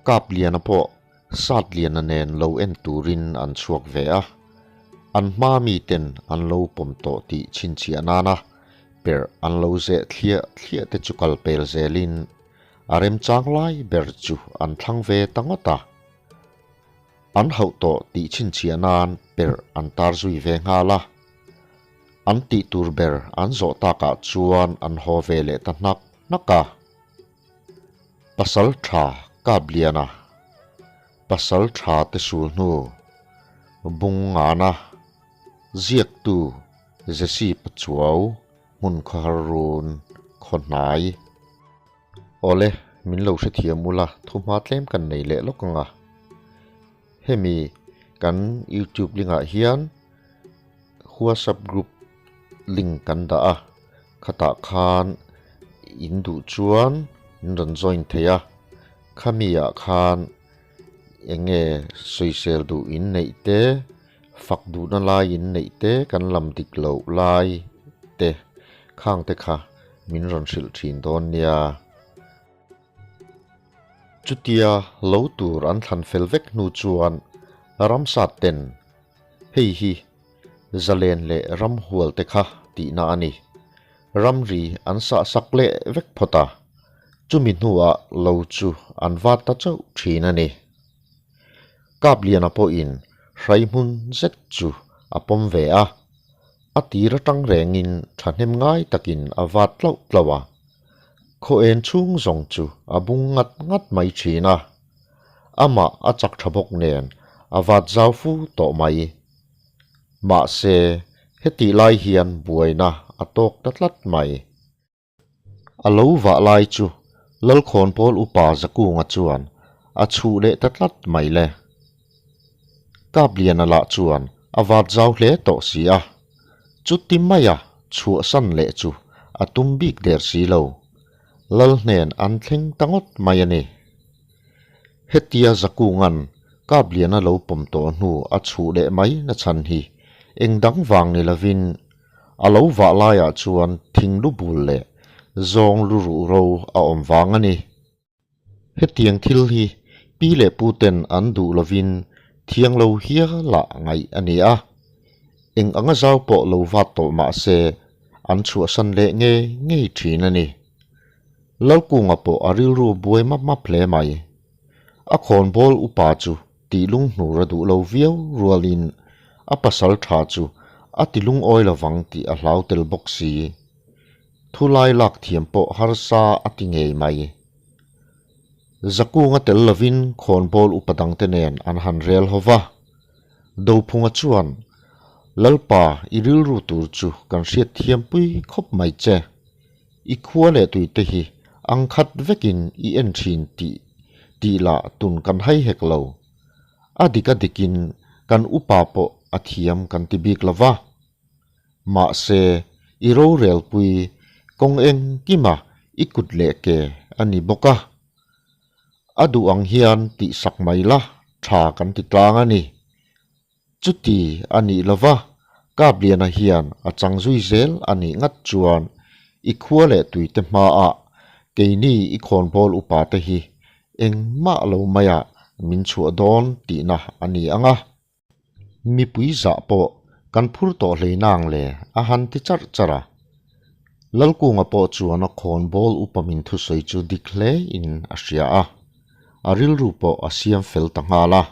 Kapliana pawh Satliana nen lo en turin an chhuak ve a, an hma miten an lo pawm tawh tih chhinchhiah nana perh an lo zeh thliah thliah te chu kal pel zelin a remchang lai ber chu an thlang ve ta ngawt a. An hauh tawh tih chhinchhiah nan perh an tar zui ve nghal a. An tih tur ber an zawh takah chuan an haw ve leh ta hnak hnak a. Pasal tha Kapliana, Pasal tha te sul hnu, Bung Ngana, Ziaktu Jesse Pachuau, Hmun Khawhar Run, Khawhnai. Awle, min lo hrethiam ula, thuhma tlem kan nei leh lawk ang a. Hemi kan YouTube link ah hian WhatsApp group link kan dah a, khatah khan in duh chuan in rawn join thei a, khami ah khan eng nge sawisel duh in neih te, fak duhna lai in neih te, kan lam dik loh lai te khang te kha min rawn hrilh thin dawn nia. Chutia lo tur an thlan fel vek hnu chuan ramsat ten hei hi zalen leh ramhual te kha tihna a ni. Ramri an sah sak leh vek phawt a, chumi hnuah lo chu an vat ta chauh thin a ni. Kapliana pawhin hrai hmun zet chu a pawm ve a, a tir atang rengin thahnem ngai takin a vat tlauh tlauh a. Khaw en chhung zawng chu a bung ngat ngat mai thin a, amah a chak tha bawk nen a vat zau fu tawh mai. Mahse, hetih lai hian buaina a tawk ta tlat mai. A lo vah lai chu Lalkhawnpawl upa Zakunga chuan a chhuh leh ta tlat mai le. Kapliana lah chuan a vat zau hle tawh si a, chuti maia chhuahsan leh chu a tum bik der si lo. Lal hnen an thleng ta ngawt mai a ni. Hetia Zakunga'n Kapliana lo pawm tawh hnu a chhuh leh mai na chhan hi eng dang vang ni lovin A lo vah laiah chuan thing lu bul leh zawng lu ruh ro a awm vang a ni. Hetiang thil hi pi leh pu ten an duh lovin thiang lo hialah ngaih a ni a. Eng anga zau pawh lo vat tawh mah se an chhuahsan leh ngei ngei thin a ni. Lalkunga pawh a rilru buai map map hle mai. A khawnbawl upa chu tih lunghnur a duh lo viau rualin a pasal tha chu a ti lungawi lovang tih a hlau tel bawk si. Thulai lak thiam pawh harsa a ti ngei mai. Zakunga tel lovin khawnbawl upa dangte nen an han rel ho va. Dophunga chuan, Lalpa, i rilru tur chu kan hriat thiampui khawp mai che. I khua leh tuite hi ang khat vekin i en thin tih tih lah tun kan hai hek lo. A dik a dikin kan upa pawh a thiam kan ti bik lo va. Mahse, i rorelpui kawng engkima i kut leh ke a ni bawk a. A duh ang hian tihsak mai la tha kan ti tlang a ni. Chuti a nih lova, Kapliana hian a chang zui zel a nih ngat chuan i khua leh tuite hmaah keini i khawnbawl upa te hi engmah lo maiah min chhuah dawn tihna a ni ang a. Mipui zah pawh kan phur tawh hlei nang le a han ti charh charh a. Lalkunga pawh chuan a khawnbawl upa min thusawi chu dik hle in a hria a, a rilru pawh a siam fel ta nghal a.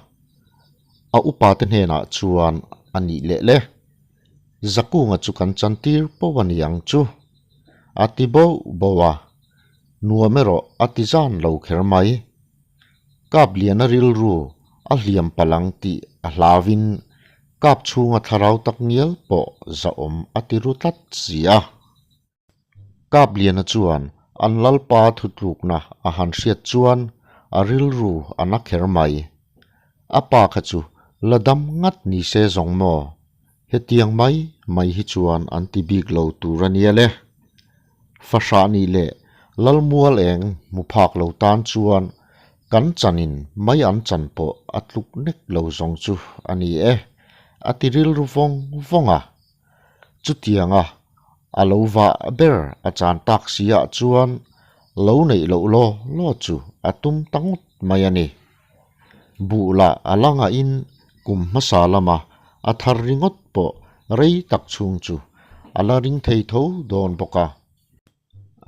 A upate hnenah chuan a nih leh le. Zakunga chu kan chantir poh a ni ang chu. A ti boh boh a, nuam erawh a ti zan lo kher mai. Kapliana rilru a hliam palh ang tih a hlauin kap chhunga thlarau tak ngial pawh zahawm a ti ru tlat si a. Kapliana chuan an lalpa thutlukna a han hriat chuan a rilru a na kher mai. A pa kha chu la dam ngat ni se zawng maw? Hetiang mai mai hi chuan an ti bik lo tur a nia le. Fahrah nih leh Lalmual eng hmu phak lo tan chuan kan chanin mai an chan pawh a tluk nek lo zawng chu a ni e, a ti rilru vawng vawng a. Chutianga a lo vah ber a chan tak si ah chuan lo neih loh law law chu a tum ta ngawt mai a ni. Buh lah a la ngahin kum hmasa lama a thar ringawt pawh rei tak chhung chu a la ring thei tho dawn bawk a.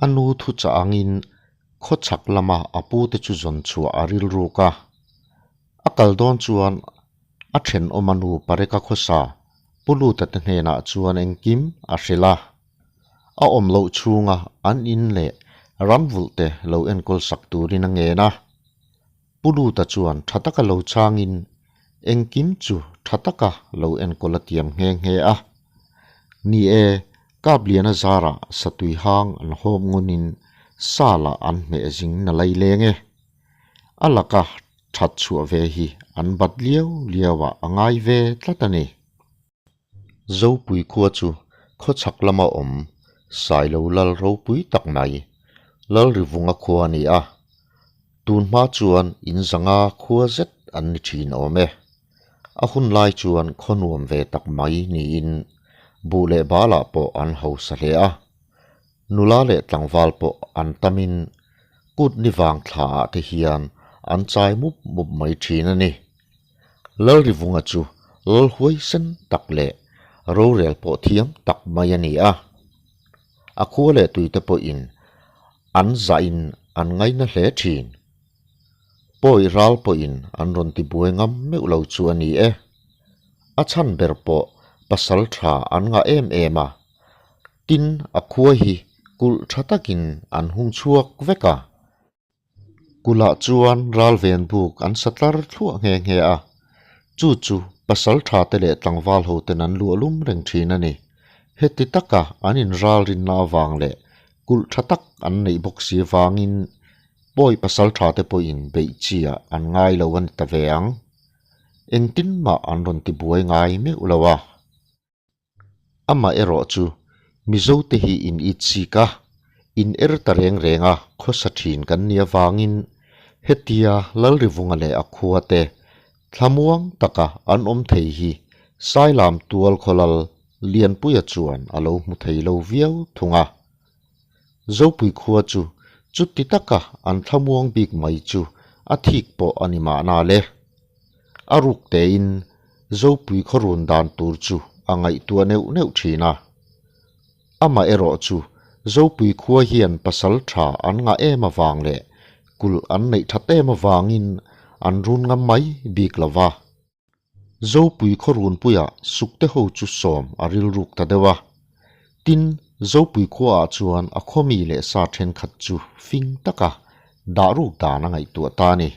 A nu thuchah angin khawchhak lama a pute chu zawn chhuah a rilruk a. A kal dawn chuan a thenawm a nu Pareka khawsa Pu Luta te hnenah chuan engkim a hrilh a. A awm loh chhunga an in leh ram vulh te lo enkawl sak turin a ngen a. Pu Luta chuan tha taka lo changin engkim chu tha taka lo enkawl a tiam nghe nghe a. Ni e, Kapliana zarah satui hang an hawp ngunin sa lah an hmeh zing na lai leng e. A laka that chhuah ve hi an bat liau liau ah a ngai ve tlat a ni. Zopui khua chu khawchhak lama awm Sailo lal ropui tak mai, Lalrivunga khua a ni a. Tun hma chuan in zanga khua zet an ni thin awm e. A hun lai chuan khaw nuam ve tak mai niin buh leh balah pawh an hausa hle a. Nula leh tlangval pawh an tamin kut ni vang thlaah te hian an chai mup mup mai thin a ni. Lalrivunga chu lal huaisen tak leh rorel pawh thiam tak mai a ni a. A khua leh tuite pawhin an zahin an ngaina hle thin. Pawi ral pawhin an rawn ti buai ngam meuh lo chu a ni e. A chhan ber pawh pasal tha an ngah em em a. Tin, a khua hi kulh tha takin an hung chhuak vek a. Kulhah chuan ralven buk an sa tlar thluah nghe nghe a, chu chu pasal tha te leh tlangval ho ten an luah lum reng thin a ni. Heti taka an inral rinna avang leh kulh tha tak an neih bawk si vangin pawi pasal tha te pawhin beih chi ah an ngai lo a ni ta ve ang. Engtin mah an rawn ti buai ngai meuh lo a. Amah erawh chu Mizote hi in itchik a, in er ta reng reng a khawsa thin kan nih avangin hetia Lalrivunga leh a khuate thlamuang taka an awm thei hi Sailam tual khawlal Lianpuia chuan a lo hmu thei lo viau thung a. Zopui khua chu chuti taka an thlamuang bik mai chu a thik pawh a ni mahna le. A ruk tein Zopui khaw run dan tur chu a ngaihtuah neuh neuh thin a. Amah erawh chu Zopui khua hian pasal tha an ngah em avang leh kulh an neih that em avangin an run ngam mai bik lo va. Zopui khaw runpuiah sukte ho chu sawm a rilruk ta deuh a. Tin, Zopui khuaah chuan a khawmi leh sa thenkhat chu fing taka dah ruk dan a ngaihtuah ta a ni.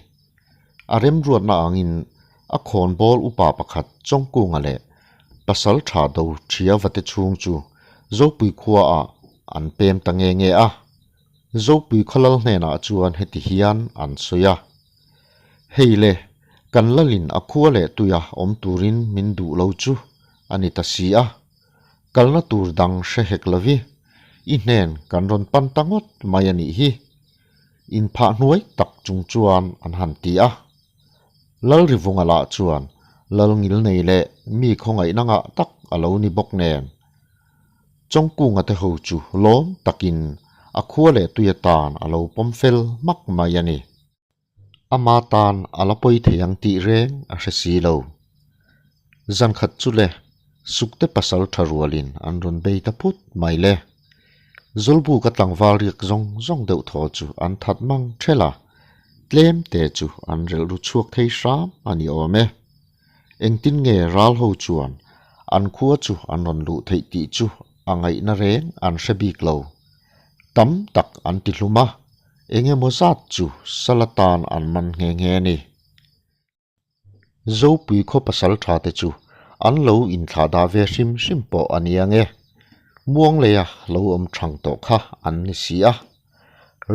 A remruatna angin a khawnbawl upa pakhat Chawngkunga leh pasal tha do Thia vate chhung chu Zopui khuaah an pem ta nge nge a. Zopui khawlal hnenah chuan heti hian an sawi a, Hei le, kan lalin a khua leh tuia awm turin min duh lo chu a ni ta si a, kalna tur dang hre hek lovi, i hnen kan rawn pan ta ngawt mai a nih hi. Inphah hnuai tak chung chuan an han ti a. Lalrivunga lah chuan lal ngilnei leh mi khawngaihna ngah tak a lo ni bawk nen. Chawngkunga te ho chu lawm takin a khua leh tui atan a lo pawm fel hmak mai a ni. Ama tan a la pawi thei ang tih reng a hre si lo. Zan khat chu le, Sukte pasal tha rualin an rawn bei ta phut mai le. Zawlbuka tlangval riak zawng zawng deuh thaw chu an that mang ṭhelh a, tlem te chu an relh ru chhuak thei hram a ni awm e. Engtin nge ral ho chuan an khua chu an rawn luh theih tih chu a ngaihna reng an hre bik lo. Tam tak an ti hlum a, eng emaw zat chu sal atan an man nghe nghe a ni. Zopui khaw pasal tha te chu an lo inthlah dah ve hrim hrim pawh a ni ang e. Muangleia lo awm thang tawh kha an ni si a.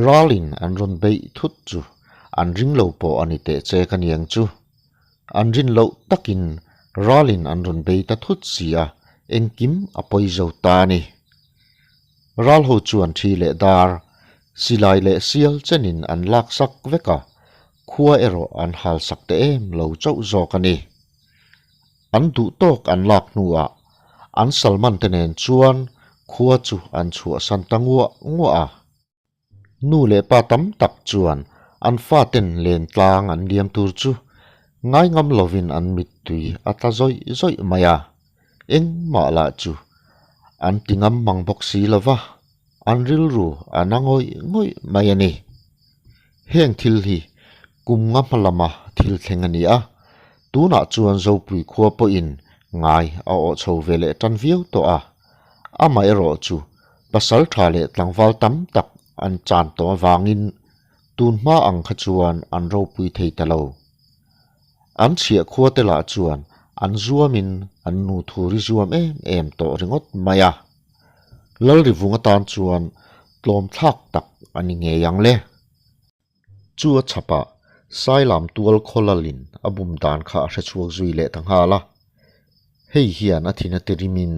Ralin an rawn beih thut chu an ring lo pawh a ni teh che ka ni ang chu. An rin loh takin ralin an rawn bei ta thut si a, engkim a pawi zo ta a ni. Ral ho chuan thi leh dar, silai leh sial chenin an lak sak vek a, khua erawh an hal sak ta em lo chauh zawk a ni. An duh tawk an lak hnuah an Salman te nen chuan khua chu an chhuahsan ta nguah nguah a. Nu leh pa tam tak chuan an faten len tlang an liam tur chu Ngai ngam lovin an mittui a tla zawih zawih mai a, engmah lah chu an ti ngam mang bawk si lo va, an rilru a na ngawih ngawih mai a ni. Heng thil hi kum nga hma lama thil thleng a ni a, tunah chuan Zopui khua pawhin ngai a awh chho ve leh tan viau tawh a, amaherawh chu pasal tha leh tlangval tam tak an chan tawh avangin tun hma ang kha chuan an ropui thei ta lo. An chhiah khua te lah chuan an zuamin an nu thuri zuam em em tawh ringawt mai a. Lalrivung atan chuan tlawm thlak tak a ni ngei ang le. Chu a chhapah Sailam tual khawlalin a bum dan kha a hre chhuak zui leh ta nghal a. Hei hian a thin a tirimin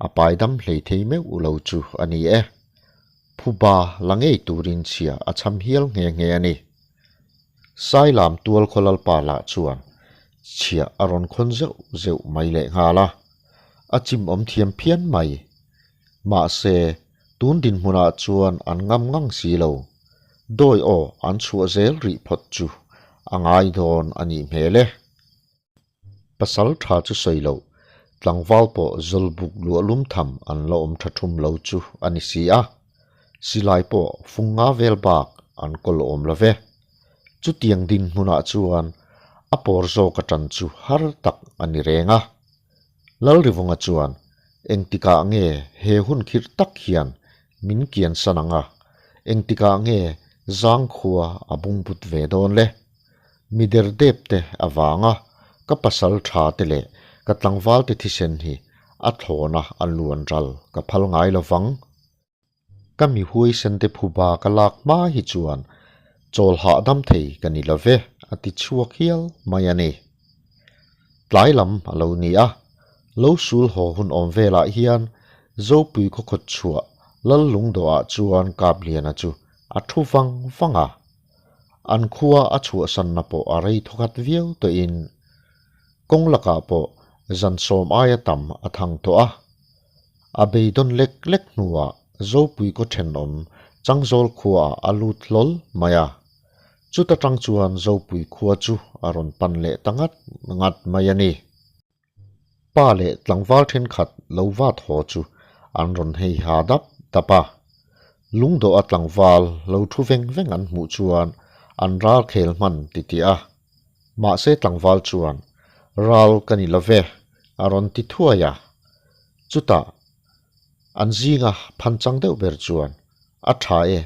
a pai dam hlei thei meuh lo chu a ni e. Phuba la ngei turin chhia a cham hial nghe nghe a ni. Sailam tual khawlalpa lah chuan chhia a rawn khawn zeuh zeuh mai leh nghal a, a chim awm thiam phian mai. Mahse, tun dinhmunah chuan an ngam ngang si lo. Dawi aw an chhuah zel rih phawt chu a ngai dawn a nih hmel e. Pasal tha chu sawi loh, tlangval pawh zawlbuk luah lum tham an la awm tha thum lo chu a ni si a, silai pawh fung nga vel bak an kawl awm lo ve. Chutiang dinhmunah chuan a pawr zawk atan chu har tak a ni reng a. Lalrivunga chuan, Engtikah nge he hun khirh tak hian min kian san ang a, engtikah nge zangkhua a bungbut ve dawn le? Mi derdep te avanga ka pasal tha te leh ka tlangval te thisen hi a thlawna a luan ral ka phal ngai lo vang. Ka mi huaisen te phuba ka lak hma hi chuan chawl hahdam thei ka ni lo ve a ti chhuak hial mai a ni. Tlai lam a lo ni a, lo sul haw hun awm velah hian Zopui khaw khawt chhuah Lal Lungdawhah chuan Kapliana chu a thu vang vang a. An khua a chhuahsanna pawh a rei thawkhat viau tawhin kawng lakah pawh zan sawm aia tam a thang tawh a. A beidawn lek lek hnuah Zopui kaw thenawm Changzawl khuaah a lut hlawl mai a. Chuta tang chuan Zopui khua chu a rawn pan leh ta ngat ngat mai a ni. Pa leh tlangval thenkhat lo vat haw chu an rawn hei ha dap dap a. Lungdawh a tlangval lo thu veng veng an hmuh chuan an ral khel hman ti tih a. Mahse tlangval chuan, Ral ka ni lo ve, a rawn ti thuai a. Chutah an zinga phan chang deuh ber chuan, A tha e,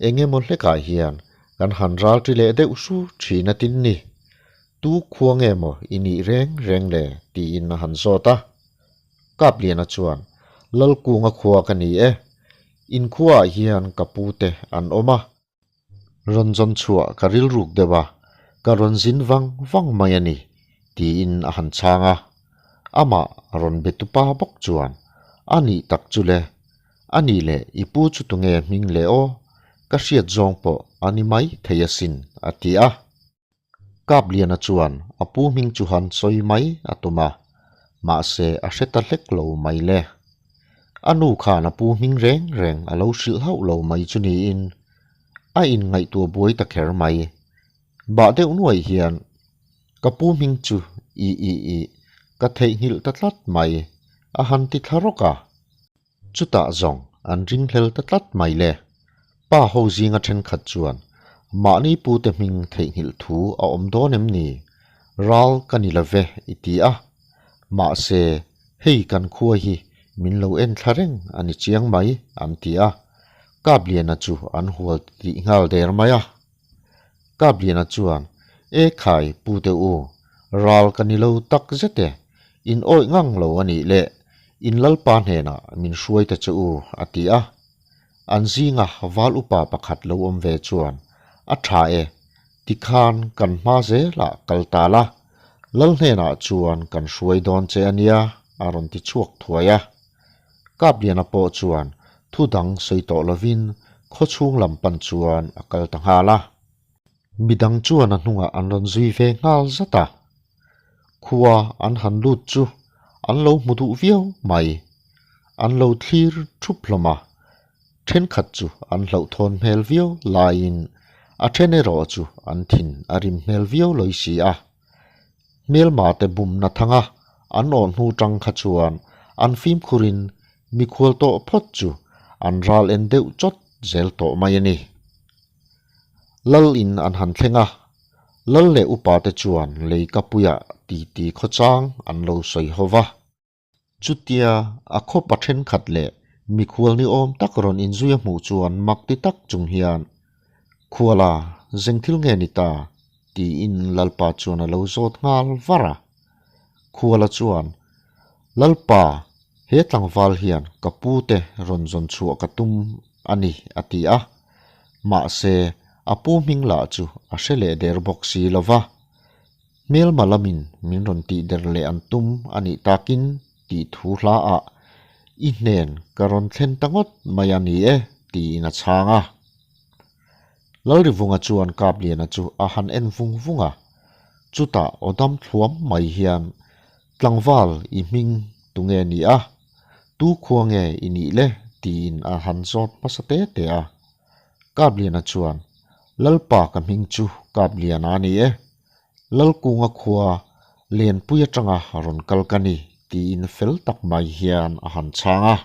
eng emaw hlekah hian kan han ral ṭi leh deuh hru ṭhin a tin ni. Tu khua nge maw i nih reng reng le? tiin a han zawt a. Kapliana chuan, Lalkunga khua ka ni e. In khuaah hian ka pu te an awm a. Rawn zawn chhuah ka rilruk deuh a, ka rawn zin vang vang mai a ni, tiin a han chhang a. Amah rawn be tupa bawk chuan, A nih tak chu le, A nih leh i pu chu tunge hming le aw, ka hriat zawng pawh a ni mai thei asin, a ti a. Kapliana chuan a pu hming chu han sawi mai a tum a, mahse a hre ta hlek lo mai le. A nu khan a pu hming reng reng a lo hrilh hauh lo mai chu niin a inngaihtuah buai ta kher mai. Bah deuh nuai hian ka pu hming chu i i i ka theihnghilh ta tlat mai a han ti thla rawk a. Chutah zawng an ringhlel ta tlat mai le. Pa ho zinga thenkhat chuan mahni pute hming theihnghilh thu a awm dawn em ni? Ral ka ni lo ve i ti a. Mahse, hei kan khua hi min lo en thla reng a ni chiang mai an ti a. Kapliana chu an hual tih nghal der mai a. Kapliana chuan, E khai pute u, ral ka ni lo tak zet e, in awih ngang lo a nih le, in Lalpa hnenah min hruai ta che u, a ti a. An zinga val upa pakhat lo awm ve chuan, A tha e, tikhan kan hma zelah kal ta la, Lal hnenah chuan kan hruai dawn che a nia, a rawn ti chhuak thuai a. Kapliana pawh chuan thu dang sawi tawh lovin khawchhung lam pan chuan a kal ta nghal a. Midang chuan a hnungah an rawn zui ve nghal zat a. Khua an han lut chu an lo hmu duh viau mai. An lo thlir thup hlawm a. Thenkhat chu an hlauhthawn hmel viau laiin a then erawh chu an thin a rim hmel viau lawi si a. Hmelmate bumna thanga an awh hnu tang kha chuan an fimkhurin mikhual tawh phawt chu an ral en deuh chawt zel tawh mai a ni. Lal in an han thleng a, Lal leh upate chuan leikapuiah titi khawchang an lo sawi ho va. Chutia a khawpa thenkhat leh mikhual ni awm tak rawn inzui a hmuh chuan mak ti tak chung hian, Khuala, zeng thil nge ni ta? tiin Lalpa chuan a lo zawt nghal var a. Khuala chuan, Lalpa, he tlangval hian ka pute rawn zawn chhuah ka tum a ni, a ti a. Mahse, a pu hming lah chu a hre leh der bawk si lo va. Hmelma lamin min rawn tih der leh an tum a nih takin tih thu hla ah i hnen ka rawn thlen ta ngawt mai a ni e tiin a chhang a. Lalrivunga chuan Kapliana chu a han en vung vung a, chutah aw dam thluam mai hian Tlangval i hming tunge ni a, tu khua nge i nih le tiin a han zawt hmasa te te a. Kapliana chuan, Lalpa ka hming chu Kapliana a ni e. Lalkunga khua Lenpui atanga rawn kal ka ni, tiin fel tak mai hian a han chhang a.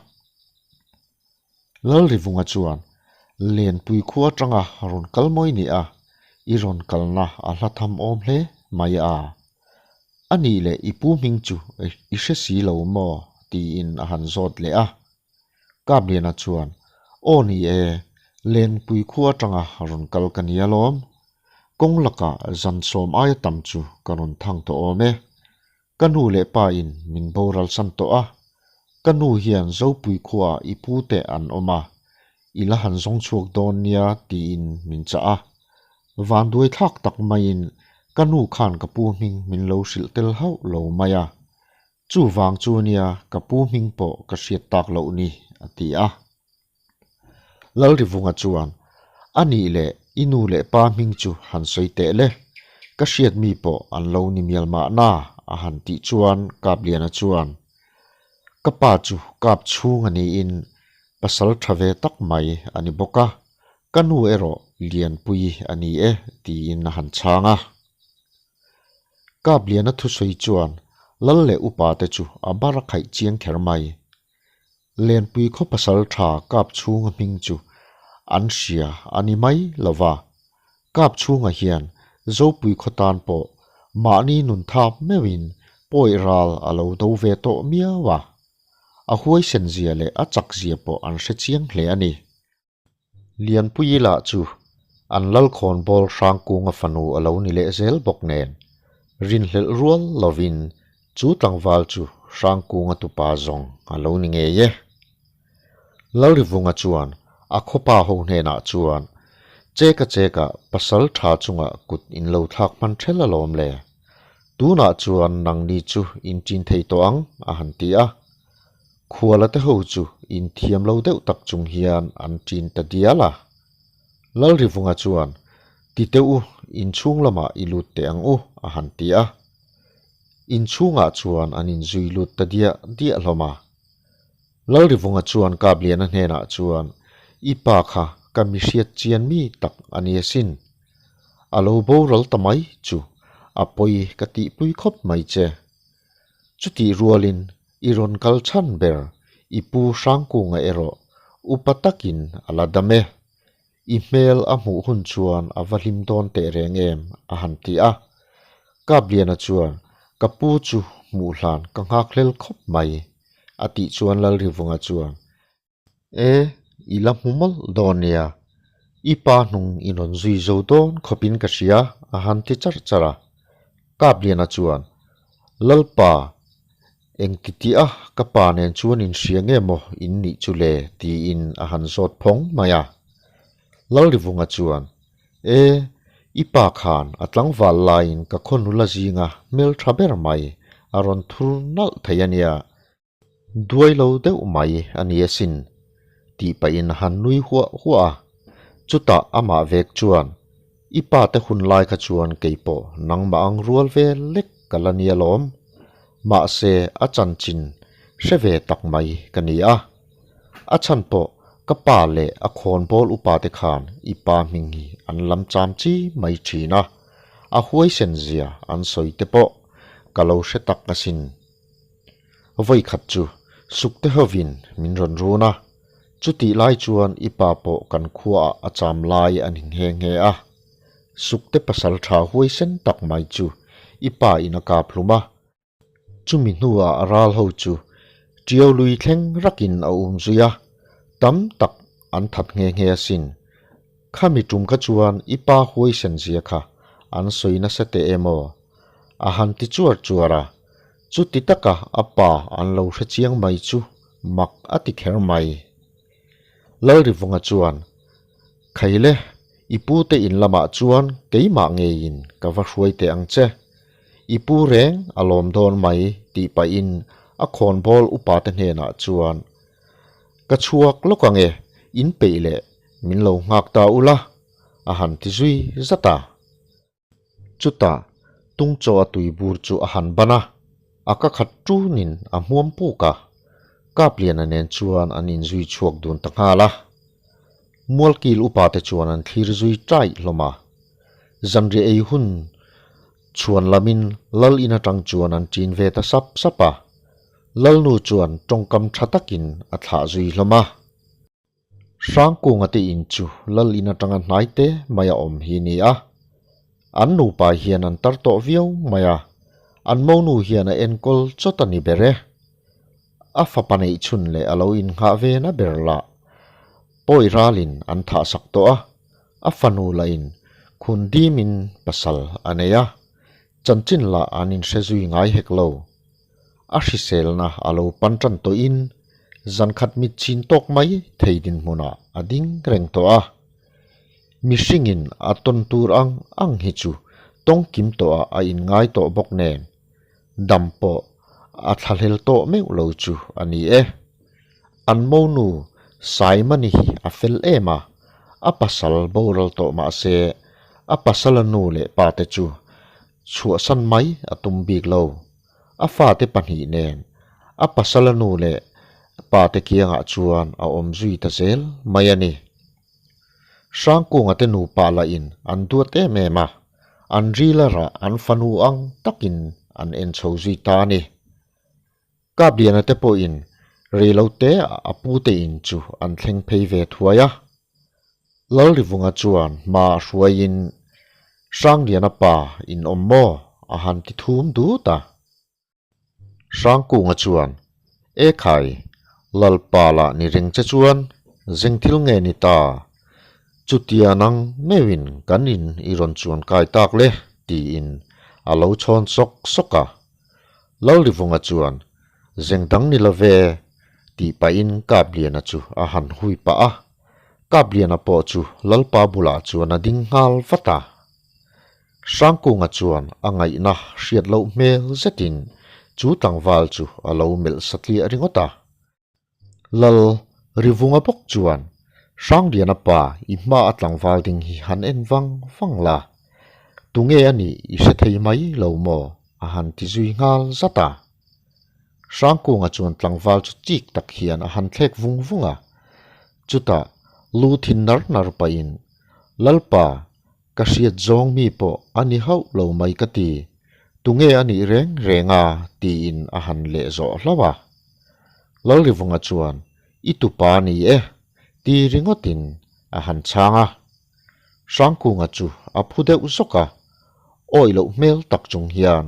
Lalrivunga chuan, Lenpui khua atanga rawn kal mawi ni a, i rawn kalna a hla tham awm hle mai a. A nih leh i pu hming chu i hre si lo maw? tiin a han zawt leh a. Kapliana chuan, Aw ni e, Lengpui khua atanga rawn kal ka nia lawm. Kawng lakah zan sawm aia tam chu ka rawn thang tawh awm e. Ka nu leh pa in min boral san tawh a, ka nu hian Zopui khuaah i pu te an awm a, i la han zawng chhuak dawn nia tiin min chah a. Vanduai thlak tak maiin ka nu khan ka pu hming min lo hrilh tel hauh lo mai a. Chuvang chu nia ka pu hming pawh ka hriat tak loh ni, a ti a. Lalrivunga chuan, A nih leh i nu leh pa hming chu han sawi teh le, ka hriat mi pawh an lo ni mial mahna, a han tih chuan Kapliana chuan, Ka pa chu kap chhung a niin pasal tha ve tak mai a ni bawk a, ka nu erawh Lianpui a ni e, tiin a han chhang a. Kapliana thusawi chuan Lal leh upa te chu a bar a khaih chiang kher mai. Lenpui khaw pasal tha kap chhunga hming chu an hria a ni mai lo va. Kap chhunga hian Zopui khaw tan pawh mahni nun thap meuhin pawi ral a lo do ve tawh miau a. A huaisen zia leh a chak zia pawh an hre chiang hle a ni. Lianpuii lah chu an Lalkhawnbawl Hrangkunga fanu a lo ni leh zel bawk nen, rinhlelh rual lovin chu tlangval chu Hrangkunga tupa zawng a lo ni ngei e. Lalrivunga chuan a khawpa ho hnenah chuan, Cheka cheka pasal tha chunga kut in lo thlak hman ṭhel alawm le. Tunah chuan nangni chu in ṭin thei tawh ang, a han ti a. Khuala te ho chu inthiam lo deuh tak chung hian an ṭin ta dial a. Lalrivunga chuan, Ti teh u, inchhung lamah i lut teh ang u, a han ti a. Inchhungah chuan an inzui lut ta diah diah hlawm a. Lalrivunga chuan Kapliana hnenah chuan, I pa kha ka mi hriat chian mi tak a ni asin. A lo boral ta mai chu a pawi ka tihpui khawp mai che. Chutih rualin i rawn kal chhan ber i pu Hrangkunga erawh upa takin a la dam e. I hmel a hmuh hun chuan a va hlim dawn teh reng em? a han ti a. Kapliana chuan, Ka pu chu hmuh hlan ka nghak hlel khawp mai, a tih chuan Lalrivunga chuan, E, i la hmu mawlh dawn nia. I pa hnung i rawn zui zo dawn khawpin ka hria, a han ti charh charh a. Kapliana chuan, Lalpa, engti tih a ka pa nen chuan in hria nge maw in nih chu le? tiin a han zawt phawng mai a. Lalrivunga chuan, E, i pa khan a tlangval laiin ka khaw nula zinga hmeltha ber mai a rawn thur nalh thei a nia. Duai lo deuh mai a ni asin, tih pahin a han nui huah huah a. Chutah amah vek chuan, I pa te hun lai kha chuan kei pawh nangmah ang rual ve lek ka la nia lawm. Mahse a chanchin hre ve tak mai ka ni a. A chhan pawh ka pa leh a khawnbawl upa te khan i pa hming hi an lam cham chi mai thin a, a huaisen zia an sawi te pawh. ka lo hre tak asin. Vawi khat chu sukte hovin min rawn run a, chutih lai chuan i pa pawh kan khuaah a cham lai a ni nghe nghe a. Sukte pasal tha huaisen tak mai chu i pa in a kap hlum a, chumi hnuah ral ho chu ṭiau lui thleng rakin a um zui a, tam tak an that nghe nghe asin. Khami tum kha chuan i pa huaisen zia kha an sawi nasa teh em aw? A han ti chuar chuar a, chuti taka a pa an lo hre chiang mai chu mak a ti kher mai. Lalrivunga chuan, Khaile, i pu te in lamah chuan keimah ngeiin ka va hruai teh ang che. I pu reng a lawm dawn mai tih pahin a khawnbawl upate hnenah chuan, Ka chhuak lawk ang e, in peih leh min lo nghak ta ula, a han ti zui zat a. Chutah Tungchaw a tui bur chu a han ban a, a ka khat ṭunin a hmuam puk a, Kapliana nen chuan an inzui chhuak dun ta nghal a. Mualkil upate chuan an thlir zui ṭaih hlawm a. Zanriah ei hun chhuan lamin Lal in aṭang chuan an ṭin ve ta sap sap a. Lalnu chuan ṭawngkam ṭha takin a thlah zui hlawm a. Hrangkunga te in chu Lal in aṭanga hnai te mai a awm hi ni a. An nupa hian an tar tawh viau mai a, an monu hian a enkawl chawt a ni ber e. A fapa neih chhun leh a lo innghah ve na ber lah pawi ralin an thahsak tawh a, a fanu lahin khun dimin pasal a nei a, chanchin lah an inhre zui ngai hek lo. A hriselna a lo pan tan tawhin zankhat mit chin tawk mai thei dinhmunah a ding reng tawh a. Mihringin a tawn tur ang ang hi chu tawngkim tawhah a inngai tawh bawk nen, dam pawh a thlahlel tawh meuh lo chu a ni e. An monu Saimani hi a fel em a, a pasal boral tawh mah se a pasala nu leh pate chu Chhuahsan mai a tum bik lo. A fate pahnih nen a pasala nu leh pate kiangah chuan a awm zui ta zel mai a ni. Hrangkunga te nupa lahin an duat em em a, an rila rah an fanu ang takin an en chho zui ta a ni. Kapliana te pawhin reilote a pute in chu an thleng phei ve thuai a. Lalrivunga chuan hma a hruaiin Hrangliana pa in awm maw? a han ti thum dut a. Hrangkunga chuan, E khai, Lalpa lah ni reng che chuan zeng thil nge ni ta? Chutia nang meuhin kan in i rawn chuan kai tak le? tiin a lo chhawn sawk sawk a. Lalrivunga chuan, Zeng dang ni love, tih pahin Kapliana chu a han hui pah a. Kapliana pawh chu Lalpa bulah chuan a ding nghal vat a. Hrangkunga chuan a ngaihna hriat loh hmel zetin chu tlangval chu a lo melh satliah ringawt a. Lal Rivunga bawk chuan, Hrangliana pa i hma a tlangval ding hi han en vang vang la, tunge a nih i hre thei mai lo maw? a han ti zui nghal zat a. Hrangkunga chuan tlangval chu chik tak hian a han thlek vung vung a, chutah lu thin nar nar pahin, Lalpa, Ka hriat zawng mi pawh a ni hauh lo mai ka ti, tunge a nih reng reng a tiin a han leh zawh hlauh a. Lalrivunga chuan, I tupa ni e, ti ringawtin a han chhang a. Hrangkunga chu a phu deuh zawk a, awih loh hmel tak chung hian,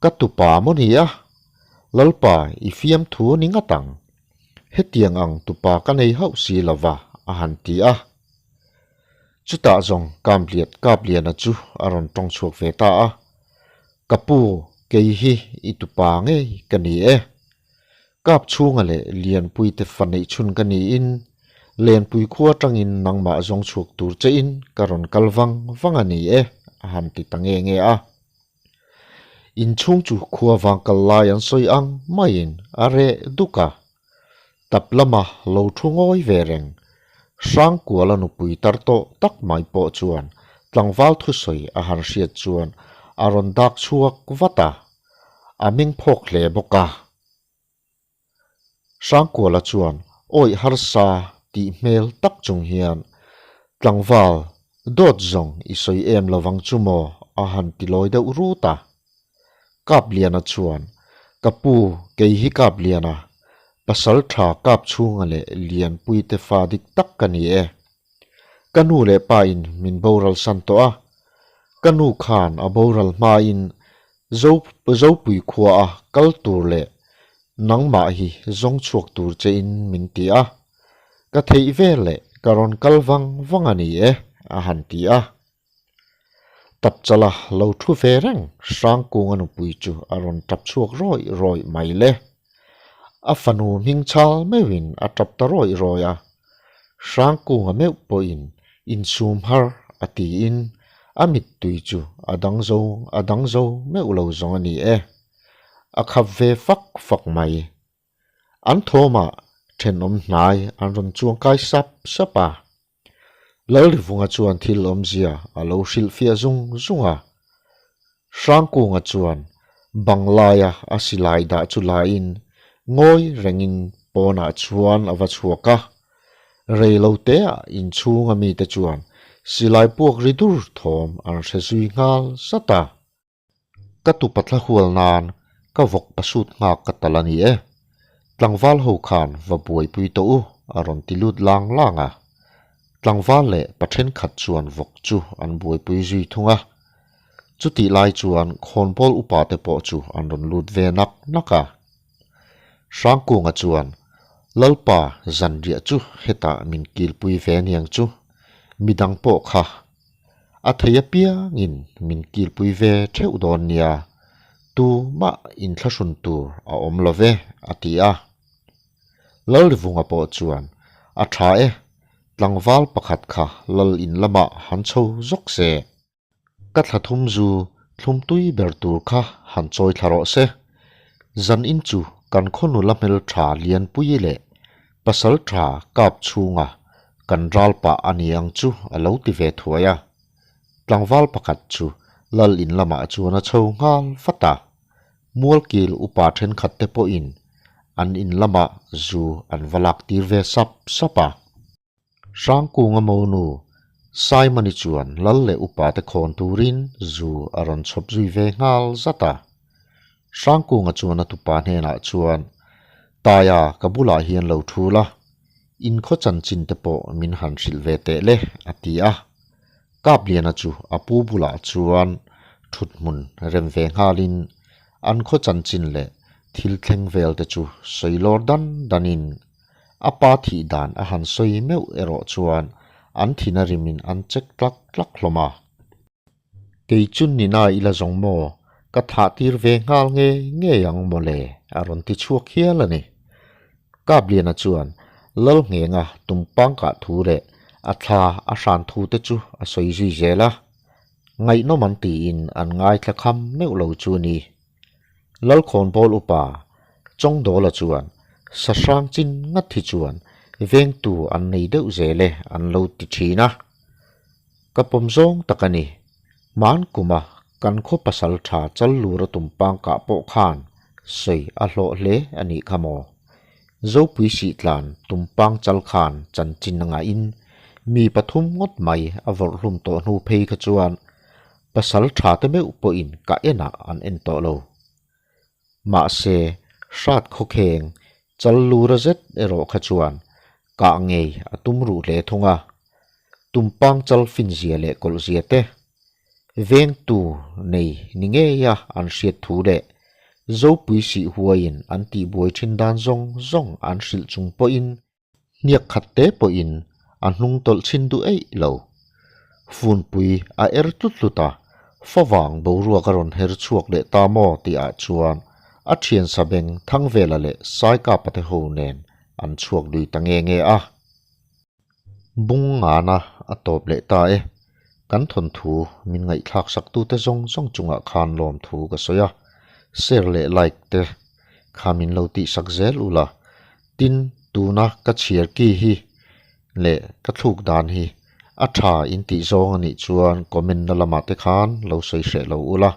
Ka tupa maw ni a? Lalpa i fiamthu ni ngat ang. Hetiang ang tupa ka nei hauh si lova a han ti a. Chutah zawng Kamliat Kapliana chu a rawn tawng chhuak ve ta a, Ka pu, kei hi i tupa ngei ka ni e. Kap chhunga leh Lianpui te fa neih chhun ka niin, Lenpui khua atangin nangmah zawng chhuak tur chein ka rawn kal vang vang a ni e, a han ti ta nge nge a. Inchhung chu khua vang kal lai an sawi ang maiin a reh duk a. Tap lama lo thu ngawi ve reng, Hrangkuala nupui tar tawh tak mai pawh chuan tlangval thusawi a han hriat chuan a rawn dak chhuak vat a, a meng phawk hle bawk a. Hrangkuala chuan awih harsa tih hmel tak chung hian, Tlangval, dawt zawng i sawi em lovang chu maw? a han ti lawi deuh rut a. Kapliana chuan, Ka pu, kei hi Kapliana, pasal tha kap chhunga leh Lianpuite fa dik tak ka ni e. Ka nu leh pa in min boral san tawh a, ka nu khan a boral hmain Zo Zopui khua a kal tur leh nangmah hi zawng chhuak tur che in min ti a, ka theih vel leh ka rawn kal vang vang a ni e, a han ti a. Tapchala lo thu ve reng Hrangkunga nupui chu a rawn tap chhuak rawih rawih mai le. A fanu hming chal meuhin a tap ta rawih rawih a, Hrangkunga meuh pawhin insum har a tiin a mittui chu a dang zo a dang zo meuh lo zawng a ni e. A khap ve fak fak mai. An thawmah thenawm hnai an rawn chuangkai sap sap a. Lalrivunga chuan thil awmzia a lo hrilhfiah zung zung a. Hrangkunga chuan banglaia a silai dah chu lain ngawi rengin pawnah chuan a va chhuak a. Rei lo teah inchhunga mite chuan silai puak ri dur thawm an hre zui nghal zat a. Ka tupa thla hual nan ka vawk pasut nghak ka tal a ni e. Tlangval ho khan va buaipui tawh u a rawn ti lut lang lang a. Tlangval leh pa thenkhat chuan vawk chu an buaipui zui thung a. Chutih lai chuan khawnbawl upa te pawh chu an rawn lut ve nak nak a. Hrangkunga chuan, Lalpa zanriah chu hetah min kilpui ve aniang chu, midang pawh kha A thei apiangin min kilpui ve theuh dawn nia, tumah inthlahrun tur a awm lo ve, a ti a. Lalrivunga pawh chuan, A tha e, tlangval pakhat kha lal in lamah han chho zawk se. Ka thla thum zu thlum tui ber tur kha han chawi thla rawh se. Zan in chu kan khaw nula hmeltha Lianpuii leh Pasal tha kap chhunga kan ral pah a ni ang chu a lo ti ve thuai a. Tlangval pakhat chu lal in lamah chuan a chho nghal vat a. Mualkil upa thenkhat te pawhin an in lamah zu an va lak tir ve sap sap a. Hrangkunga monu Simon-i chuan lal leh upa te khawn turin zu a rawn chhawp zui ve nghal zat a. Hrangkunga chuan a tupa hnenah chuan, Taia, ka bulah hian lo thu la, in khaw chanchin te pawh min han hrilh ve teh le, a ti a. Kapliana chu a pu bulah chuan thuthmun rem ve nghalin an khaw chanchin leh thil thleng vel te chu sawi lawr dan danin A pa thih dan a han sawi meuh erawh chuan an thin a rimin an check tlak tlak hlawm a. Kei chu nina ila zawng maw, ka thah tir ve nghal nge ngei ang maw le a rawn ti chhuak hial a ni. Kapliana chuan Lalnghenga tumpangkah thu leh a thla a hran thu te chu a sawi zui zel a. Ngaihnawm an tiin an ngaithla kham meuh lo chu a ni. Lalkhawnbawl upa Chawngdawla chuan Sahrang chin ngat hi chuan vengtu an nei deuh zel e an lo ti thin a. Ka pawm zawng tak a ni. Hman kuma kan khaw pasal tha chal lur a tum pangkah pawh khan sawi a hlawh hle a nih kha maw. Zopui sihtlan tumpang chal khan chanchin a ngahin mi pathum ngawt mai a vawrh hlum tawh hnu phei kha chuan Pasal tha te meuh pawhin ka enah an en tawh lo. Mahse, hrat khawkheng chal lura zet erawh kha chuan kah ngei a tum ruh hle thung a. Tumpang chal finzia leh kawlhzia te, vengtu nei ni ngeia an hriat thu leh Zopui sih huaiin an tihbuai thin dan zawng zawng an hrilh chung pawhin Hniak khat te pawhin a hnung tawlh chhin duh eih lo. Funpui a er tlut tlut a, favang boruak a rawn her chhuak leh ta maw tihah chuan a thian sabeng Thangvela leh Saikapa te ho nen an chhuak lui ta nge nge a. Bung ngana a tawp leh ta e. Kan thawnthu min ngaihthlak saktute zawng zawng chungah khan lawmthu ka sawi a, share leh like te kha min lo tihsak zel ula. Tin, tuna ka chhiar ki hi leh ka thluk dan hi a tha in tih zawng a nih chuan comment na lamah te khan lo sawi hreh lo ula.